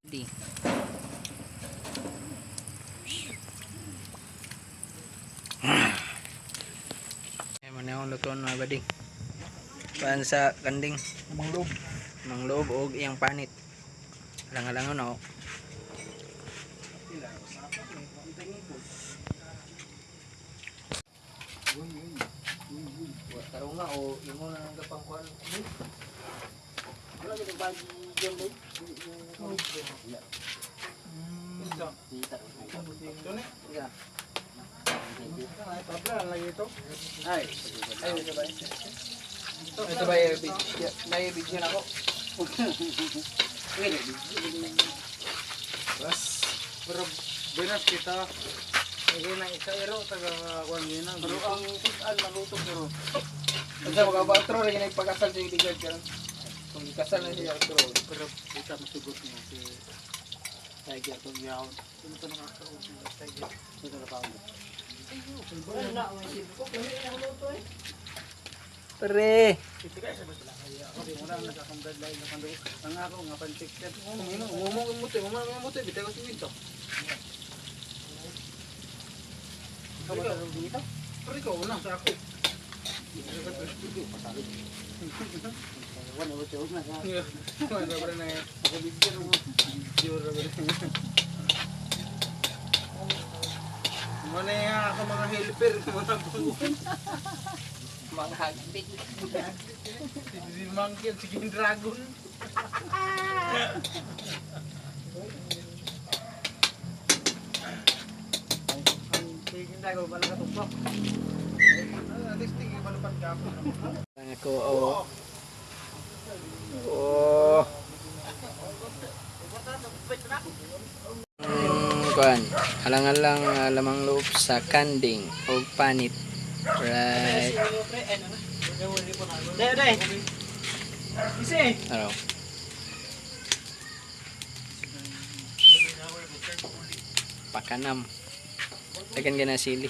Di. Ay, man akong lutuan, mga bading. Paan sa kanding. Mangloob. Mangloob og iyang panit. Alang-alangon ako. Tarong nga o imo na nang gapang kuan. Wala kita bagi dyan ba? Ito. Ito na. Ay, tabla lagi ito. Ay, Ay, ito ba? ito ba yung video? May video na ako. Bas. Pero binas kita. Hindi na isa ero taga kuan yun na. Pero ang kuan maluto pero. Kasi mga batro rin nagpakasal sa Ligard karon. Kung ikasal na siya otro. Pero kita masugot mo si Tiger tong yaon. Ito nakakaon si Tiger. Ito nakakaon. Pre. Ito guys, basta lang. Ay, ako di mo na akong deadline na kando. Ang ako nga pantik. Ngumong muti, ngumong muti bitay ko si Winto. Ikaw ba talong dito? Pero ikaw una sa ako. Wala ba na eh. Ako bigyan mo. Video ra ba na. Muna yung ako mga helper, mga buwan. Mga hagbit. Si Bibi Monkey at si King Dragon. Ang King Dragon pala katuktok. Testing, palupad ka ako. Ako oh. Oh. Kuan, alang-alang lamang loob sa kanding og panit. Right. Dai, dai. Isi. Araw. Pakanam. Tagan ka na sili.